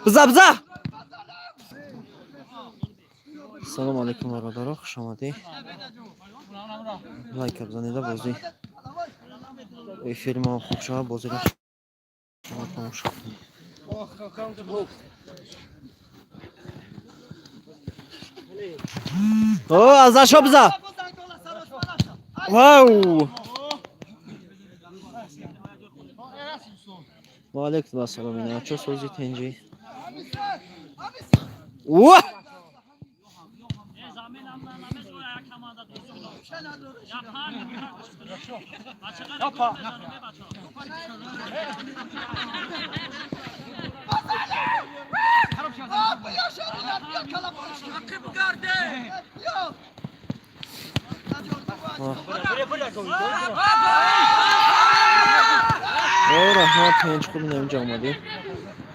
Биза, биза. Салому алейкум, бародаро, хушомадӣ. Лайка бизанида, бозӣ эфири мо хуб шавад, бозиро шумо тамошо кунед. О, азашо биза. Вау! Ва алейкум ассалом, ина чо сози, тенҷи? Ва! О, раҳмат, тенҷ, хуб, ина инҷа омадем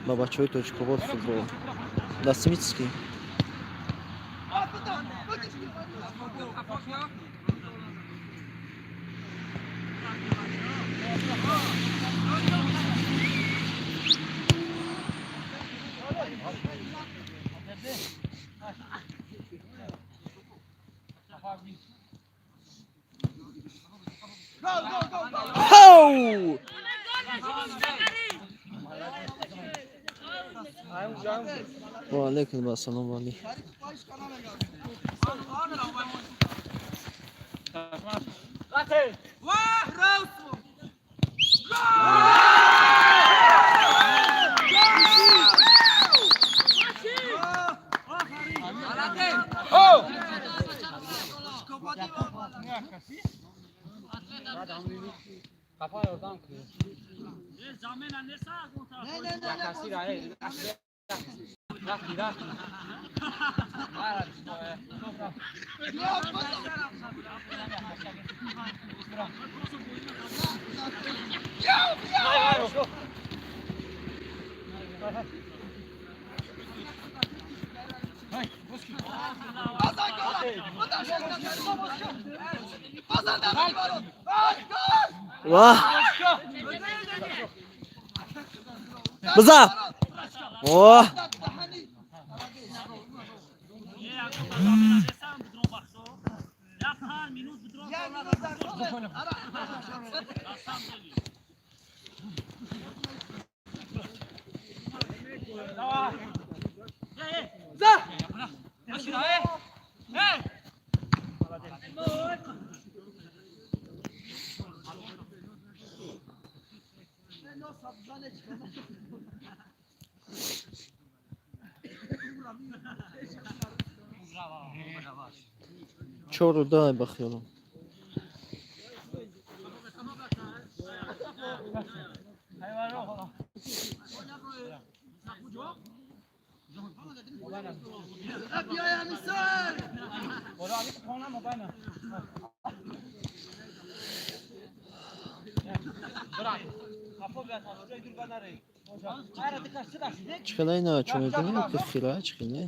ба бачаҳои Тоҷикобод футбол. Дастимитский. Хоу! Ва алейкум ассалом, вали. Ва! Биза! О! Чору дай ба хиёлам. Чӣ хела ина чо мебинем, ки хира чӣ хеле?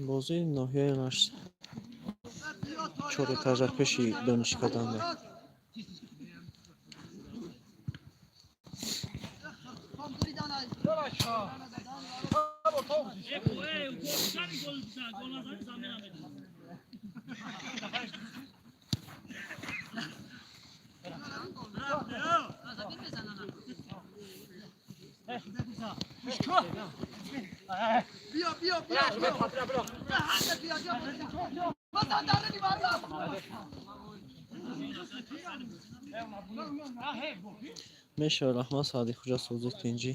Бозии ноҳияи Рашт чор этажа пеши донишкаданда. Мешавад, раҳмат, Саъди Хуҷа, созу тинҷӣ.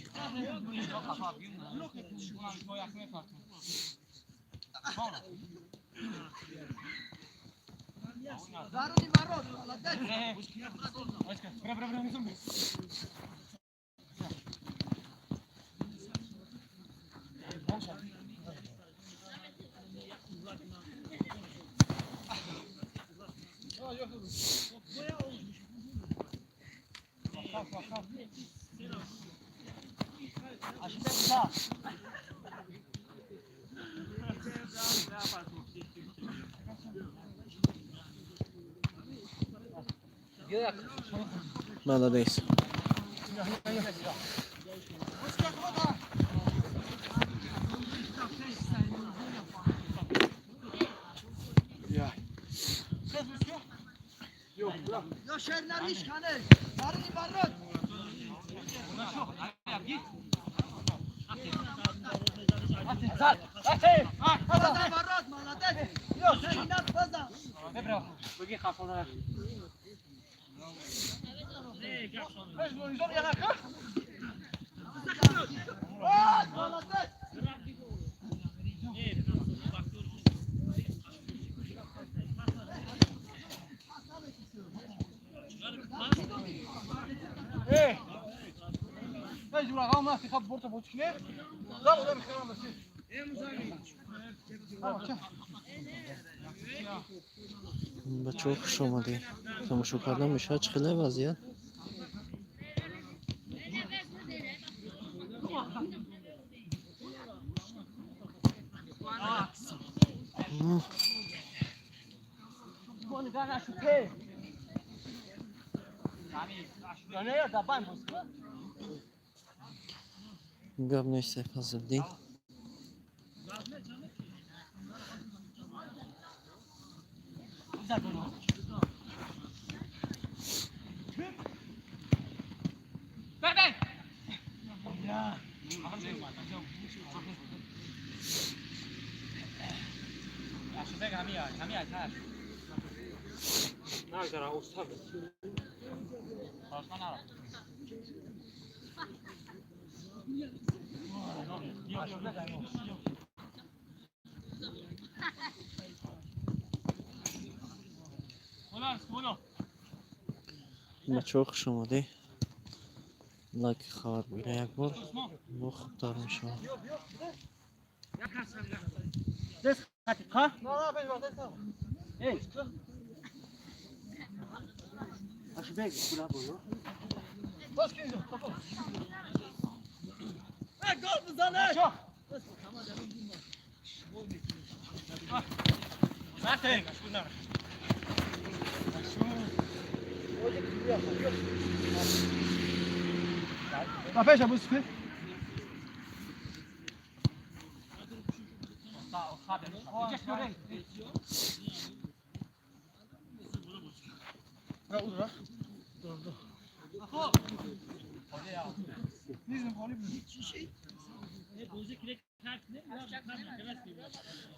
Молодец. Бачаҳо, хуш омадед. Тамошо кардан мешавад, чӣ хеле вазъият? Гап нест, Фазлиддин. Бачаҳо, хуш омадед. Лайк хабар бигира як бор, бо хубтар мешавад.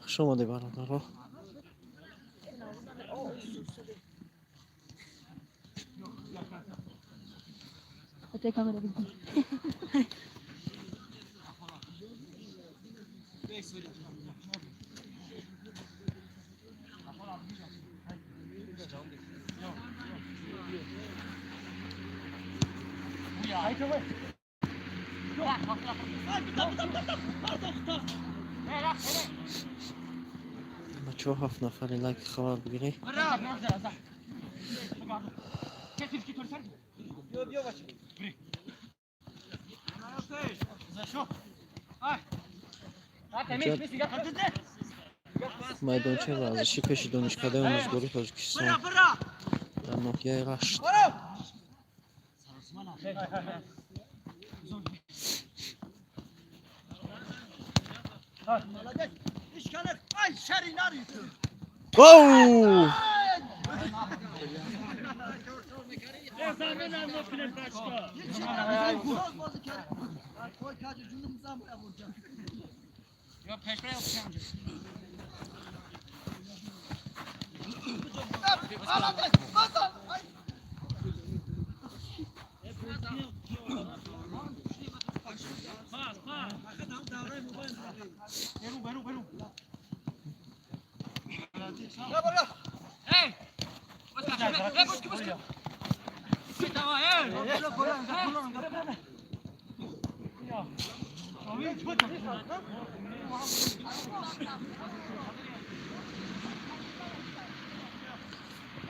Хуш омадед, бародаро. Хотя камера видно. Бачаҳо, ҳафт нафари, лайк хабар бигиред. Майдончаи варзишӣ пеши Донишкадаи омӯзгории Тоҷикистон дар ноҳияи Рашт. Оу!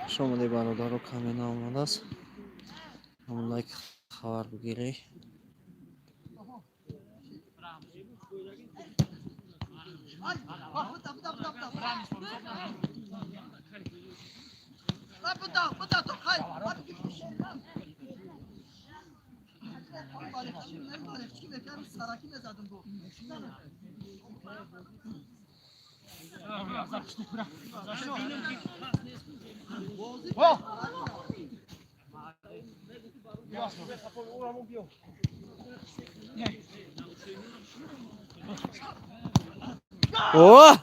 Хуш омадед, бародаро, каме наомадааст. Ҳамон лайк хабар бигиред. О!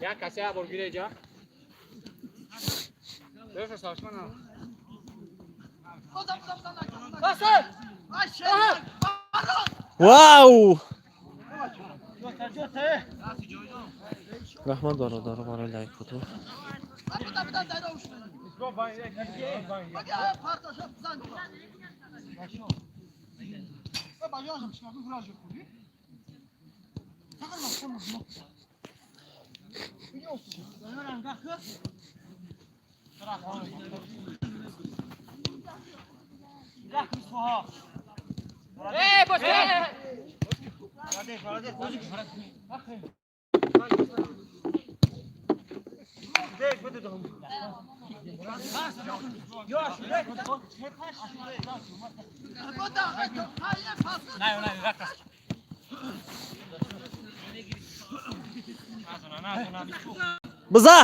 Як касе бор гире ҷа. Бефа сашмана. Вау! Раҳмат, бародаро, барои лайкотон. Биза!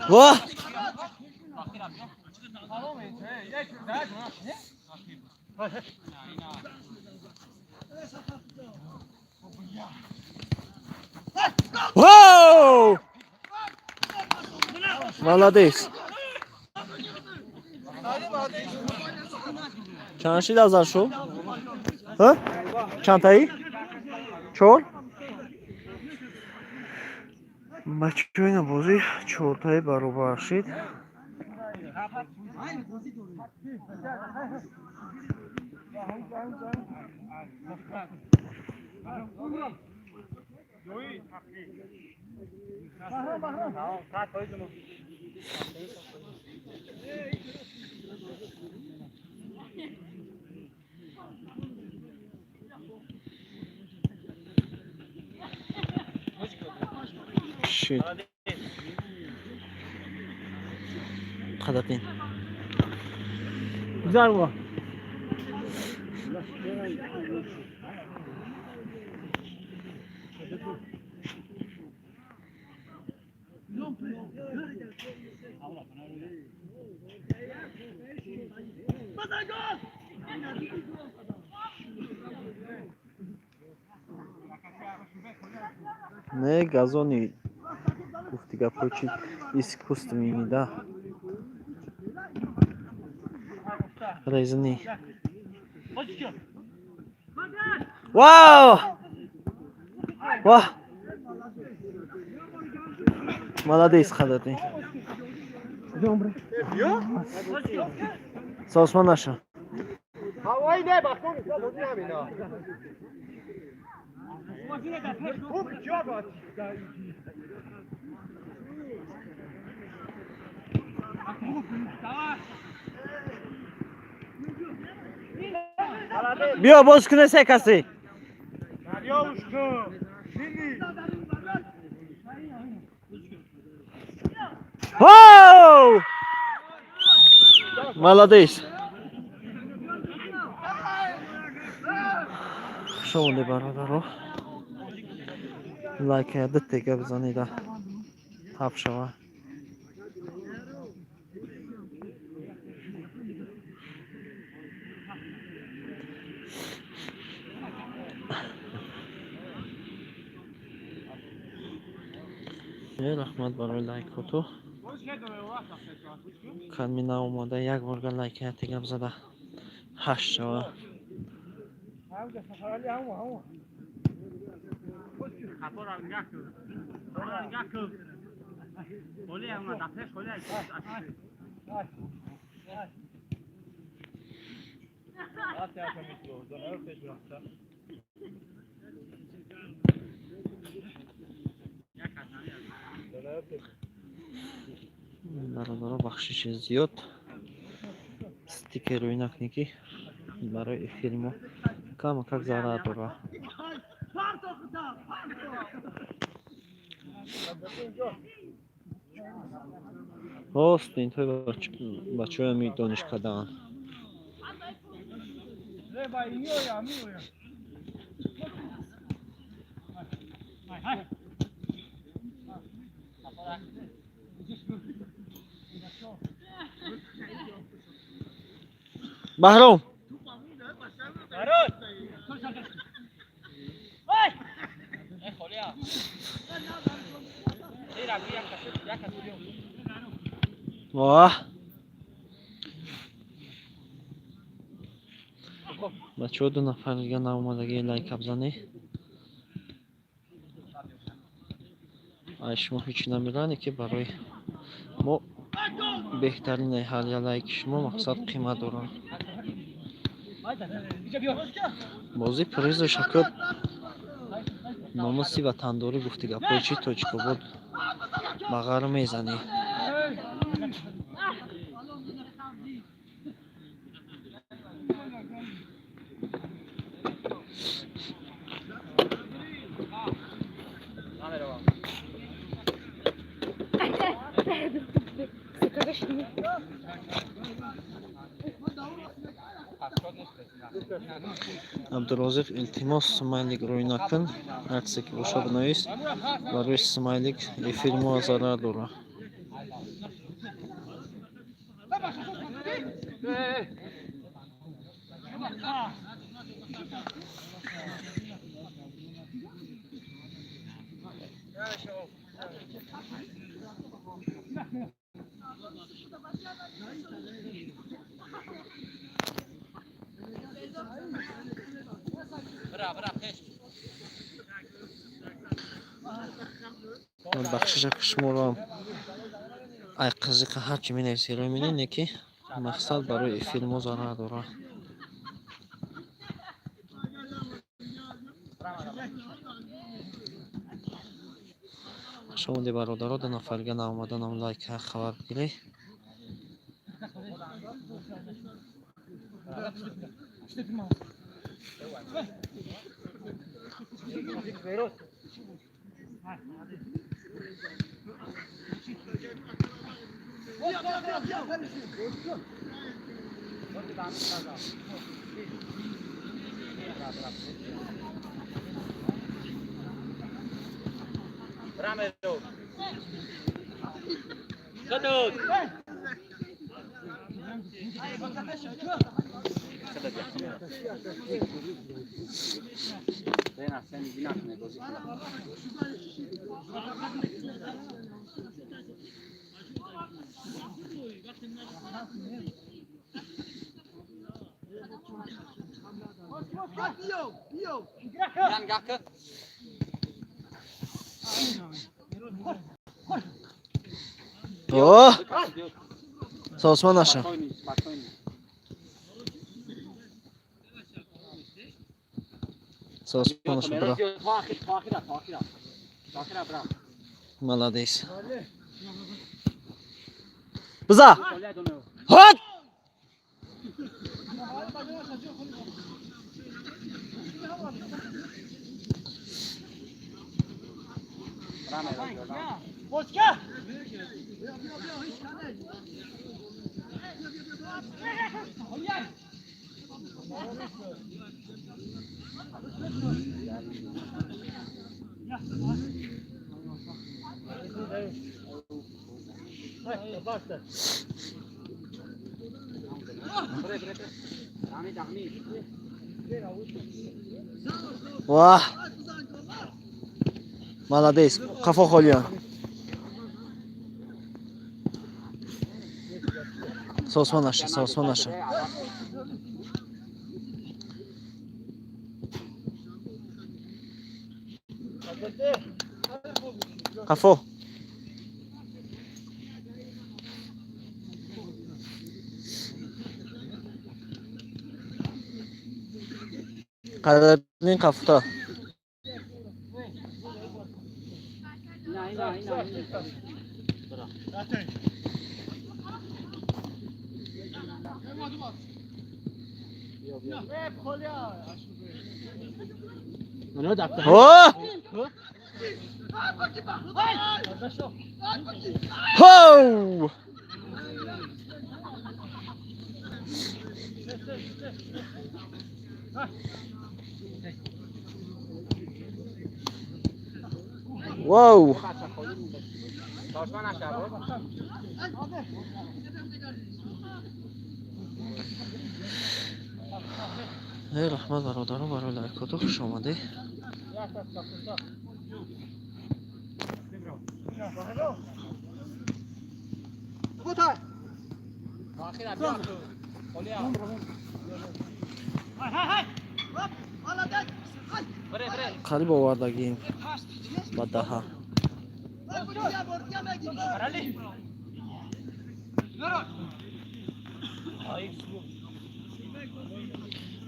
Во! Воу! Молодец! Чанд шид азар шуд? Ҳа? Чандтаи? Чор? Бачаҳои, ина бозӣ чортаи баробар шид. Шид. Қадатин. Гузар во. Не газони, гуфти гапҳо чи, искусственный да, резни. Вау! Ва! Молодец, Қадатин. Сосмон наша. Ҳавои не, бахтон бозӣ ҳамина. Хуб ҷо бад. Биё, боз куне се каси. Ҳоу! Молодец. Хуш омадед, бародаро. Лайк дитега бизанида. Ҳафт шава. Раҳмат барои лайкҳото. Кадми наомада як борга лайк ятега бизада. Ҳашт шава. Бародаро, бахшиши зиёд, стикер рӯй накунӣ, ки барои эфири мо камакак зарар дорад. Ҳо, студентҳои бачаҳои ами донишкадаанд. Баҳром. Воҳ! Бачаҳо, ду нафар дига наомадагӣ, лайка бизанед. Ай шумо ҳеҷ намеране, ки барои мо беҳтарине. Ҳар як лайки шумо, мақсад, қимат дорад. Бозӣ призу шакр номуси ватандорӣ гуфти гапҳои чи Тоҷикобод ба ғар мезанӣ. Абдурозиқ, илтимос, смайлик рӯй накун. Ҳар чизе ки боша, бинавис. Барои смайлик эфири мо зарар дорад. Бахшиша, ки шуморо ай қизиқа ҳарчи менависи, рӯй мене, не ки мақсад, барои эфири мо зарар дорад. Хуш омадед, бародаро. Ду нафарга наомаданам, лайка хабар бигиред. О! Сосман наша. Сосмонаша бра. Молодец. Биза! Хот! Ваҳ! Молодец. Қафо холиян. Сосмон наша, сосмон наша. Қафо. Қадрдин қафта. О! Хоу! Воу! Эй, раҳмат, бародарон, барои лайкото. Хуш омадед. Қариб овардагием ба даҳа.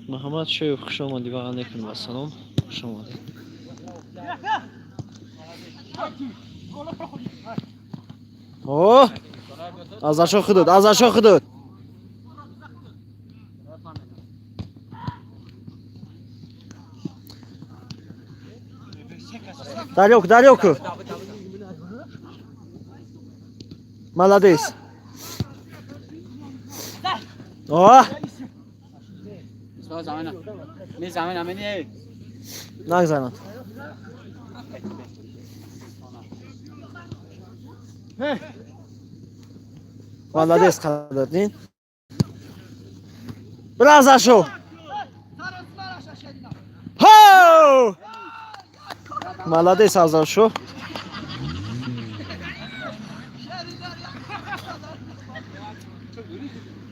Муҳаммад Шоев, хуш омадӣ. Ва алайкум ассалом, хуш омадӣ. О, Азаршо худуд, Азаршо худуд. Далёк, далёк. Молодец. О! Нагзанад. Молодец, Қадрдин. Бира, Азаршо. Ҳо! Молодец, Азаршо.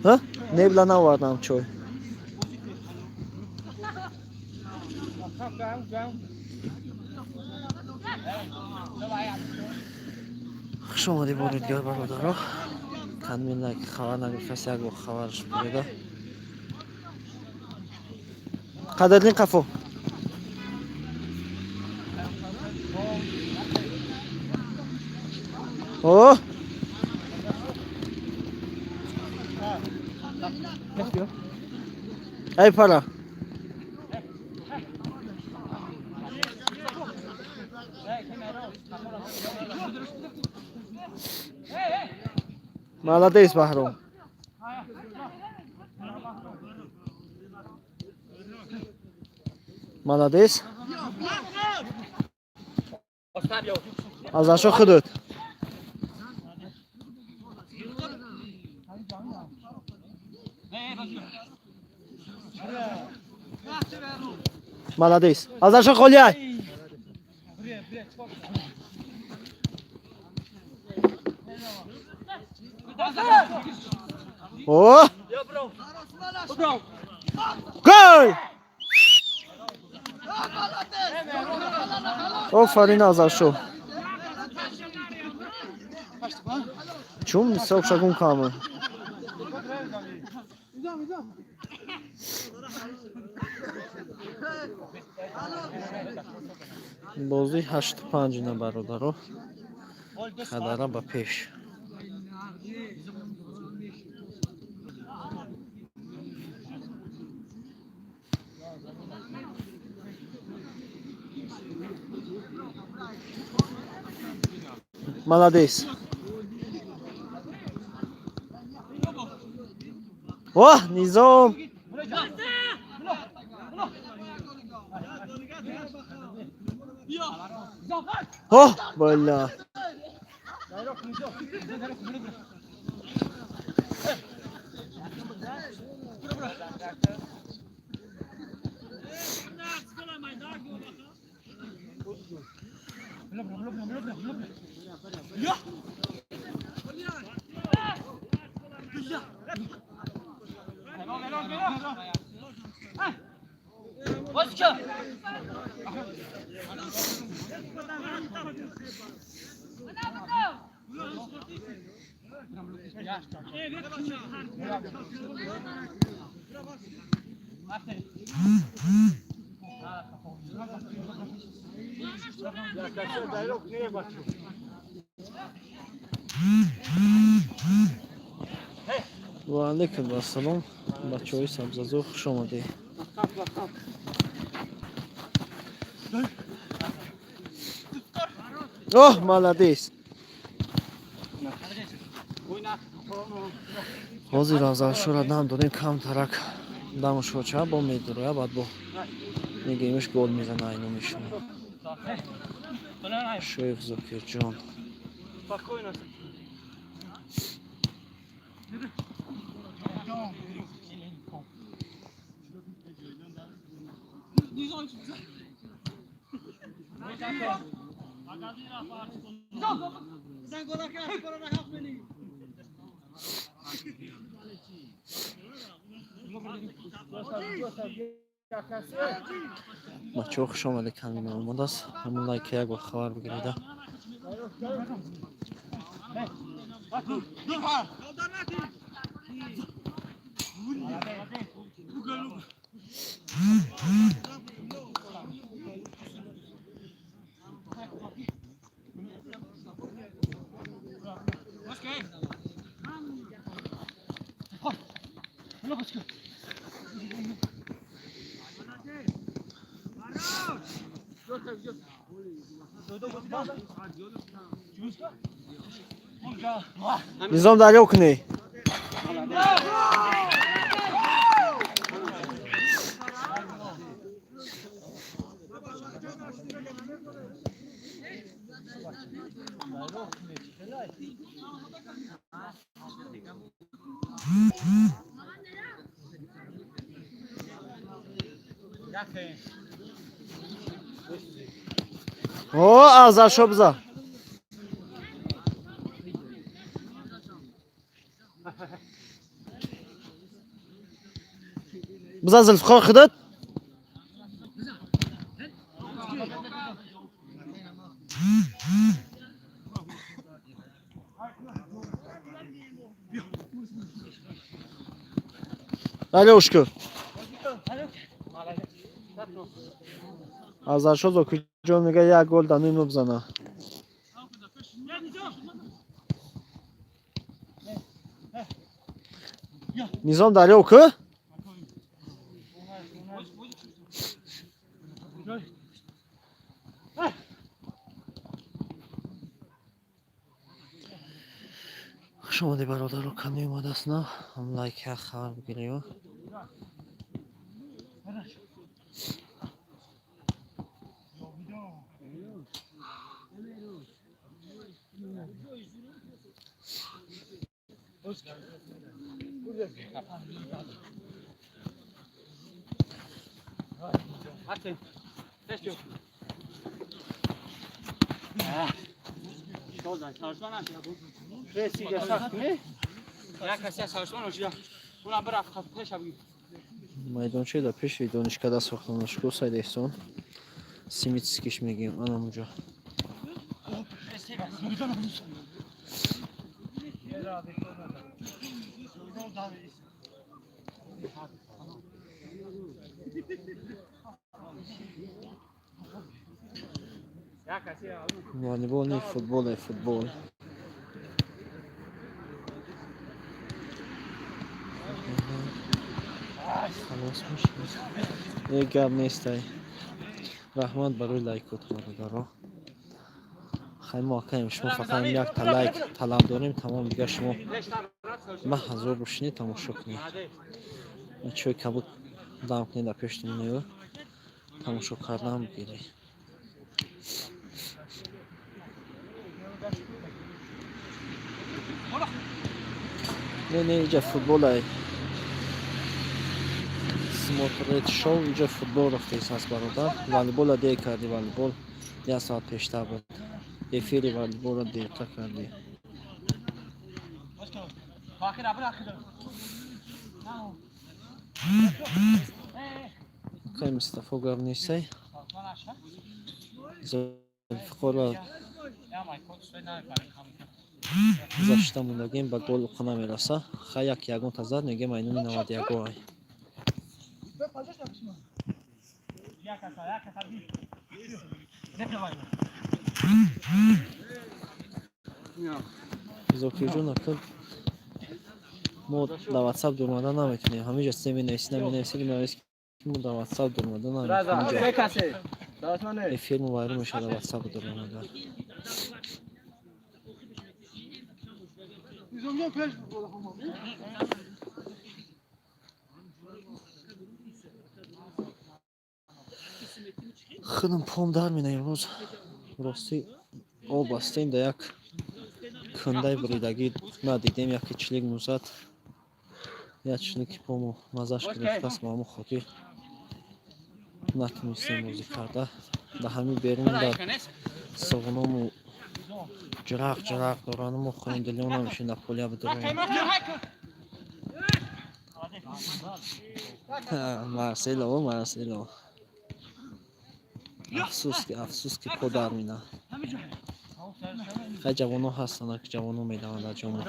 Ҳа? Небла навардам чой. Хуш омадӣ бори дигар, бародаро. Кадми лайк хабар нагирифтаст, як бор хабараш буреда. Қадрдин, қафо. О! Эй, пара. Молодец, Баҳром. Молодец. Азаршо худуд. Молодец. Азаршо холияй. О! Гол! Офарин, Азаршо. Чун ҳисоб гум кама. Бозӣ 8-5 на, бародаро. Хадара ба пеш. Молодец. О, Низом! О, бля. Ва алейкум ассалом, бачаҳои сабзазор, хуш омадед. Оҳ, молодец. Ҳозир Афзалшоро дам додем, камтарак дамушоча бо медуроя, баъд бо мегӯемш гол мезана айнуми шумо. Шоев Зокирҷон. Бачаҳо, хуш омадед, ками маълумот аст. Ҳамун лайка як бор хабар бигиреда. Низом, дарё кунӣ. О, Афзалшо, биза. Биза, Зулфиқор, худат. Алёшка. Афзалшо Зокирҷон мега, як гол да ним бизана. Низом, дарё ку? Хуш омадед, бародаро, каме омадааст на? Ҳам лайка хабар бигиред. Майдончаи дар пеши донишкада сохтанашгоҳ Сайд Эҳсон Симитскиш мегӯем, анамуҷо. Волейбол не футбол, е футбол. Халос мешавад. Е, гап нестай. Раҳмат барои лайкот, бародаро. Хай, мо акаем, шумо фақат якта лайк талаб дорем, тамом. Дигар шумо ма ҳазор бошинед, тамошо кунед. Чой кабуд дам кунед, дар пештон тамошо кардан бигиред. Не, не, иҷа футбол ай. Смотреть шоу, иҷа футбол рафтаист аст, бародар. Волейбола дер кардӣ, волейбол як соат пештар буд. Эфири волейболро дертар кардӣ. Акай Мустафо, гап нестай. Зулфиқорро гузашта мондагем, ба гол намераса. Хай, як ягонта зад, мегем айнуни 91 ай. Зокирҷон, ака, мо дар ватсап дуромада наметонем. Ҳамиҷа се менависӣ, наменависӣ, менависӣ, мо дар ватсап дуромада наметонем. Эфир мо вайрон мешавад дар ватсап дуромада. Худам пом дар мена имрӯз. Ростӣ, об бастем, да як кундаи буридагӣ надидем, яке чилик музад. Як чилики пому маззаш гирифтааст, ба ҳамон хотир натонистем бозӣ карда. Дар ҳамин берун дар соғуному ҷирақ ҷирақ дорану мо хоҳем намешем дар полия бидороем. Марсело, Марсело. Афсӯс ки, афсӯс ки по дар мина. Хай, ҷавоно ҳастанд, ки ҷавоно медаванд дар ҷомо.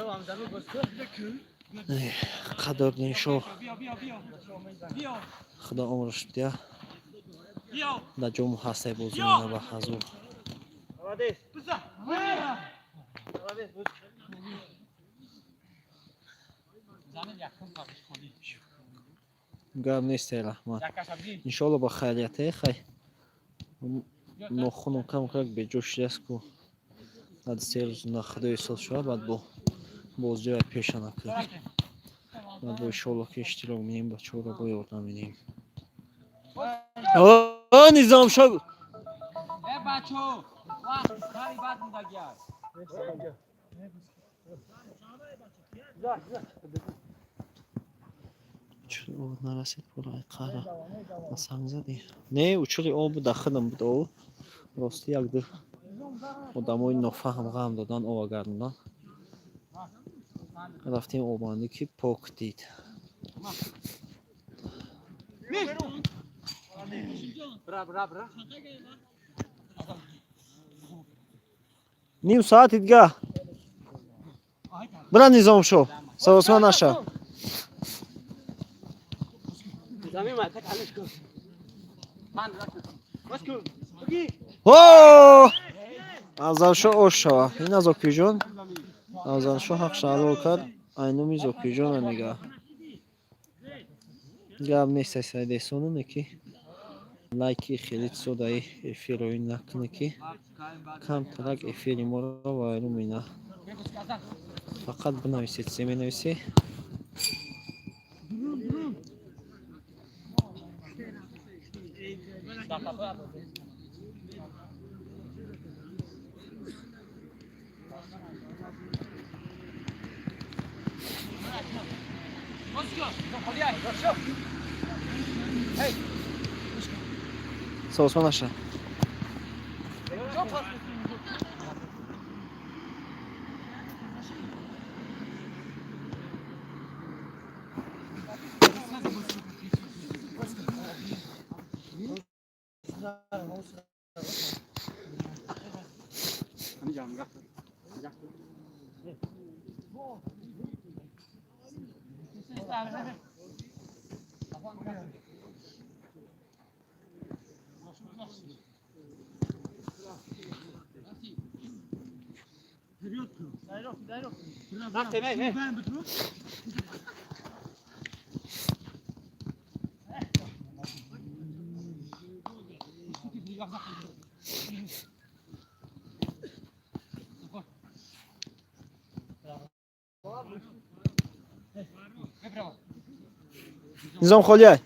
Қадрдиншоҳ, худо умрш бидиҳа, дар ҷому ҳастай, бозӣ мена ба ҳазур. Гап несте, раҳмат. Иншоалло, ба хайрияте. Хай, нохунам кам как беҷо шудааст ку. Баъди 3 рӯз на худои сол шавад, баъд бо бозиҳои пеша накунад. Баъд бо иншоалло ки иштирок менем, бачаҳоро бо ёрдам медиҳем. О, Низомшо! Э, бачо, вақт хари бад мудагиаст. Учури об нарасид, пора қара ба санг задӣ. Не, учури об дар худам буд об. Ростӣ, як ду одамои нофаҳм ғам додан, ова гардондан. Рафтем обандӣ, ки пок дид. Бра, бра, бра. Ним соати дига. Бира, Низомшо, саросма наша. Замин ма так алиш кун. О! Афзалшо ош шава. Ин аз Зокирҷон. Афзалшо ҳақ шаҳлол кард. Айнуми Зокирҷона мега. Гап нест, Саидесону ки лайки хеле содаи эфирро накунӣ, ки камтарак эфири моро вайрон мена. Фақат бинависед, се менависӣ. Сосма наша. Низом холия.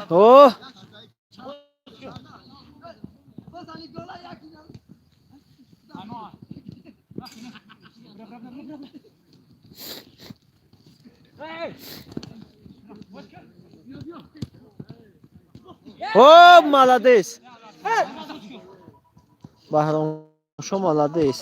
О! О, молодец! Баҳромшо молодец.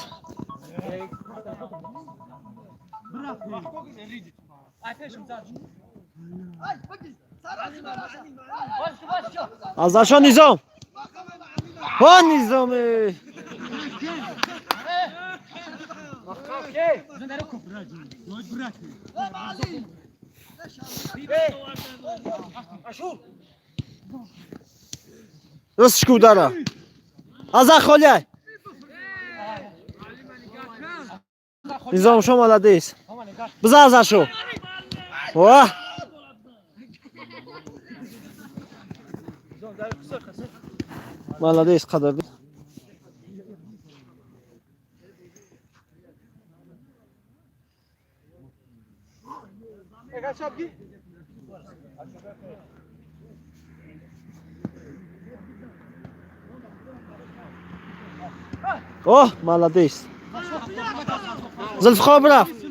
Азаршо Низом! О, Низом! Росташку удара. Азар холия. Низомшо молодец. Биза Азаршо. О! Молодец, қадр. О, молодец. Зулфиқор бирафт.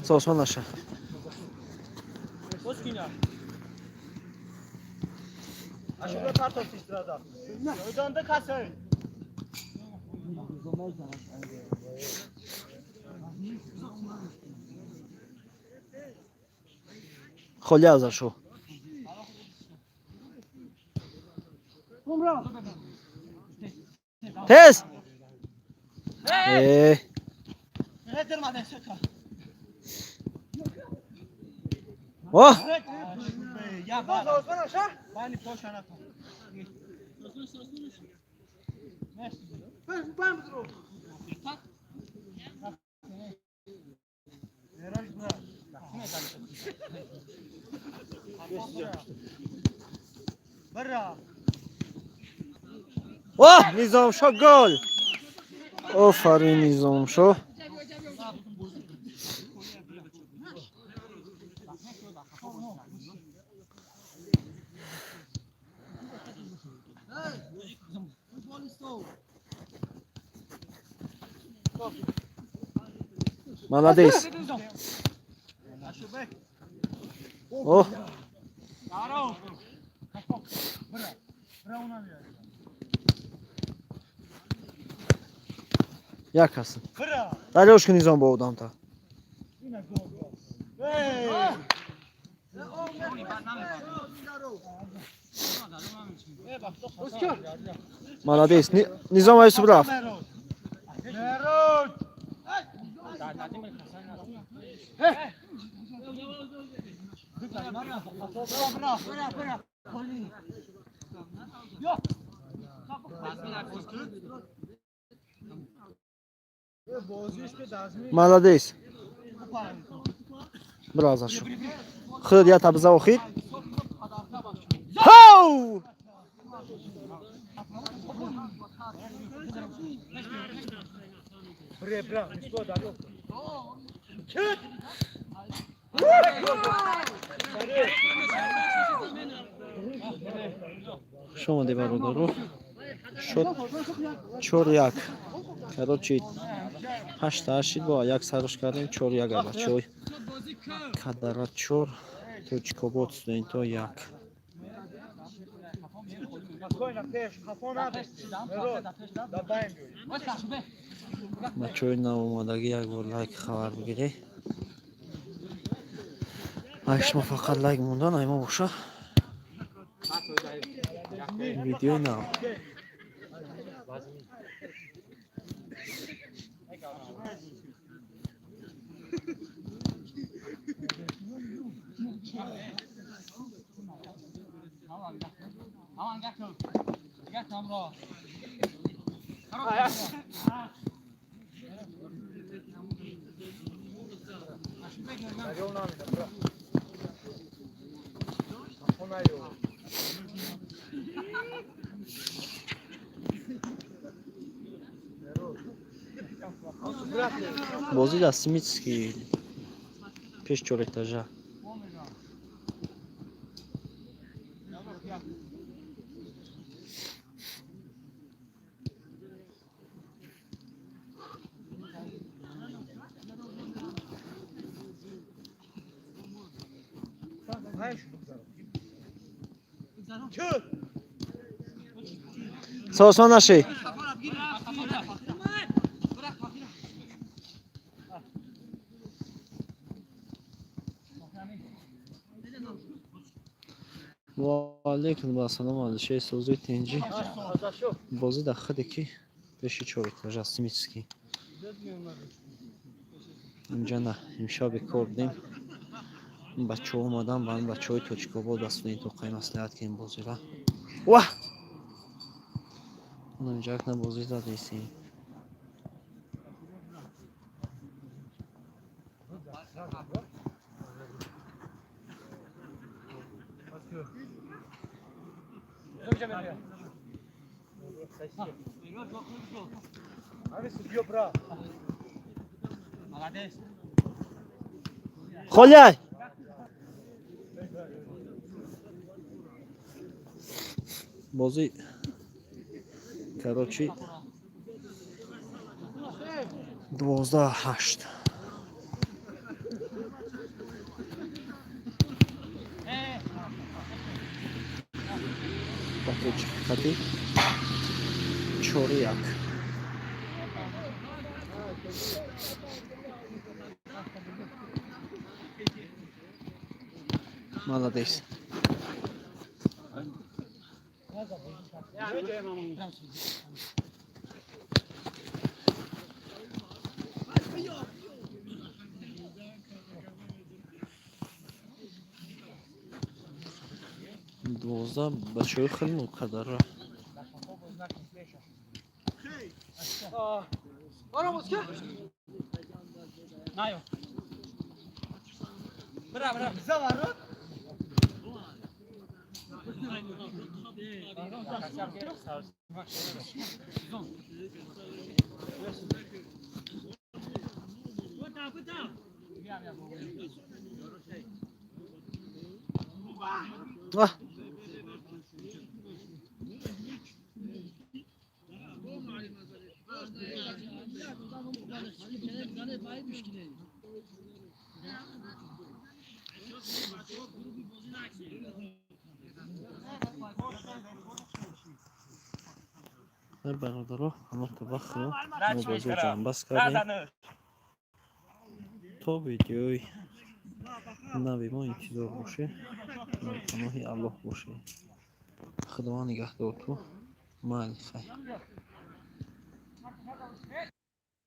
Осон наша. Холия Азаршо. Тез! Э. О! О, Низомшо гол! Офарин, Низомшо. Молодец. О! Як ҳастн? Дарёш ки Низом бо одамта. Молодец. Низом Аюсуф рафт. Молодец. Бро Азаршо. Худ я табза охир. Хоу! Хуш омадед, бародаро. Шуд 4-1. Короче, 8-8 шид, бо як сарош кардем, 4-1. Бачаҳои Кадара чор, Тоҷикобод студентҳо як. Бачаҳои навомадагӣ, як бор лайк хабар бигиред. Ай шумо фақат лайк мондан, ай мо боша видеои нав. Бозӣ дар Симитский, пеш чорэтажа. Сосон нашӣ. Ва алейкум ассалом, Алишери, созуи тинҷӣ. Бозӣ дар худе ки пеши чорэтажа, Симитский. Инҷа на, имшаб бекор будем. Бачаҳо омадан, ба ҳамин бачаҳои Тоҷикобод ба студентҳо қай маслиҳат кардем бозира. Ва! Инҷа як на бозӣ задесем. Холяй! Бозӣ, короче, 12-8. Ба тоҷикқадӣ 4-1. Молодец. 12 бачаҳои хеле муқаддара. Ва! Бародаро, ҳамон то вақтро мо бозиро ҷамъбаст кардем. То видеои нави мо интизор бошед. Дар паноҳи Аллоҳ бошед. Худованд нигаҳдор ту. Майли, хайр.